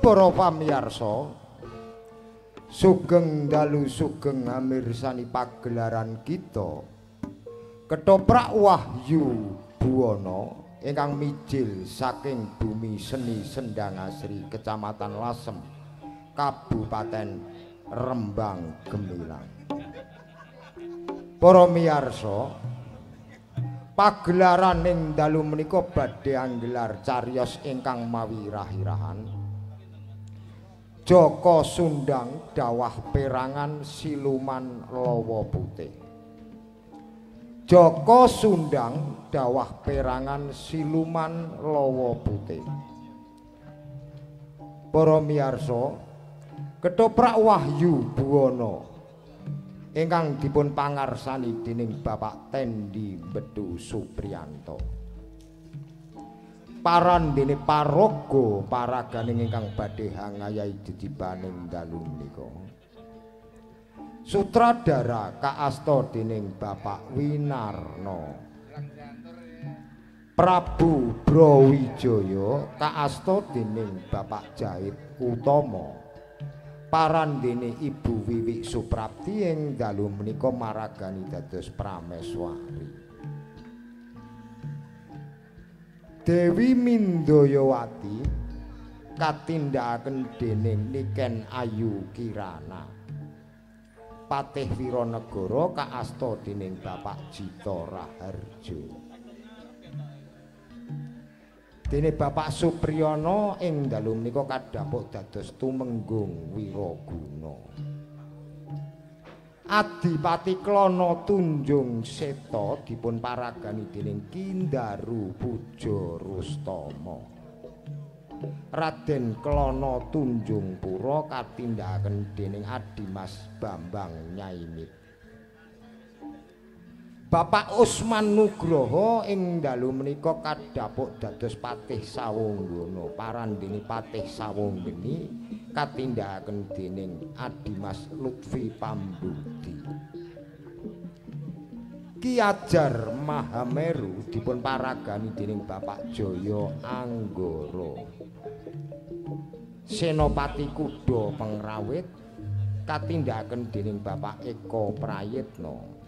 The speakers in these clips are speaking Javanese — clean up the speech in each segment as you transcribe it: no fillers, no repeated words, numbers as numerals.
Nuwun para pamiyarsa, sugeng dalu sugeng amirsani pagelaran kita Ketoprak Wahyu Buwana ingkang mijil saking bumi seni Sendang Asri, Kecamatan Lasem, Kabupaten Rembang Gemilang. Para miyarsa, pagelaran ing dalu menika badhe anggelar cariyos ingkang mawi rahirahan Jaka Sundang dawah perangan siluman lawa putih. Jaka Sundang dawah perangan siluman lawa putih. Para miyarsa, Ketoprak Wahyu Buwana ingkang dipun pangarsani dening Bapak Tendi Bedu Supriyanto. Parandene paraga paraganing ingkang badhe hangayahi jejibaning dalu menika. Sutradara kaasta dening Bapak Winarno. Prabu Brawijaya kaasta dening Bapak Jahit Utomo. Parandene Ibu Wiwik Suprapti ing dalu menika maragani dados prameswari. Dewi Mindayawati katindakaken dening Niken Ayu Kirana. Patih Wiranegara kaasta dening Bapak Jito Raharjo. Dene Bapak Supriyono ing dalu menika kadhapuk dados Tumenggung Wiraguna. Adipati Klana Tunjung Seta dipun paragani dening Kindaru Puja Rustama. Raden Klana Tunjung Pura katindakaken dening Adimas Bambang Nyaimit. Bapak Usman Nugroho ing dalu menika kadhapuk dados Patih Sawunggono. Parandene Patih Sawunggeni katindakaken dening Adimas Lutfi Pambudi. Ki Ajar Mahameru dipun paragani dening Bapak Jaya Anggara. Senopati Kuda Pengrawit katindakaken dening Bapak Eko Prayitno.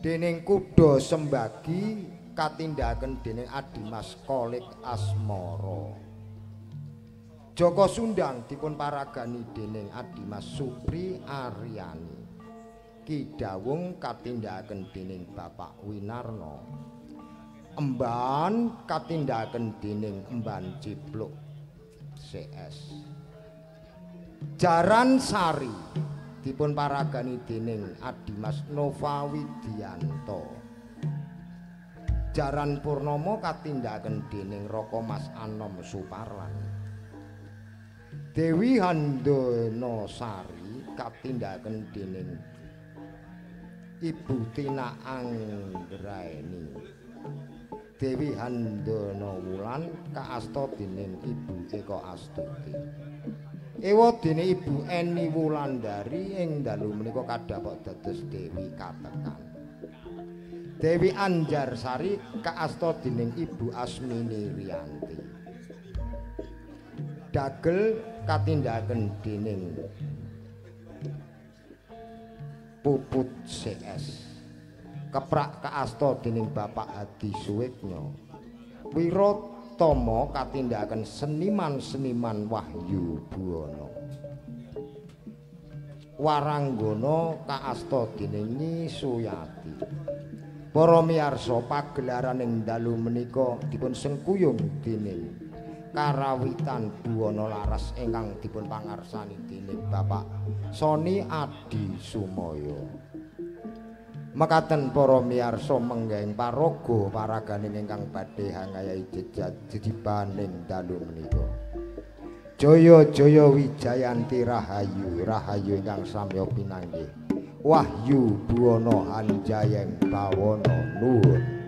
Dening Kuda Sembagi katindakaken dening Adimas Kolik Asmara. Jaka Sundang dipun paragani dening Adimas Supri Aryani. Ki Dawung katindakaken dening Bapak Winarno. Emban katindakaken dening Emban Cipluk CS. Jaran Sari dipun paragani dening Adimas Nova Widianto. Jaran Purnomo katindakaken dening Raka Mas Anom Suparlan. Dewi Handono Sari katindakaken dening Ibu Tina Anggraeni. Dewi Handono Wulan kaasta dening Ibu Eko Astuti. Ewa dene Ibu Eni Wulandari ing dalu menika kadhapuk dados Dewi Katekan. Dewi Anjarsari kaasta dening Ibu Asmini Rianti. Dagel katindakaken dening Puput CS. Keprak kaasta dening Bapak Hadi Suwiknyo. Wirotama katindakaken seniman-seniman Wahyu Buwana. Waranggana kaasta dening Nyi Suyati. Para miyarsa, pagelaran ing dalu menika dipun sengkuyung dening Karawitan Buwana Laras ingkang dipun pangarsani dening Bapak Sony Adi Sumoyo. Mekaten para miyarsa menggeng paraga paraganing ingkang badhe hangayahi jejibaning dalu menika. Jaya jaya wijayanti rahayu rahayu ingkang samya pinanggih. Wahyu Buwana Hanjayeng Bawana nuwun.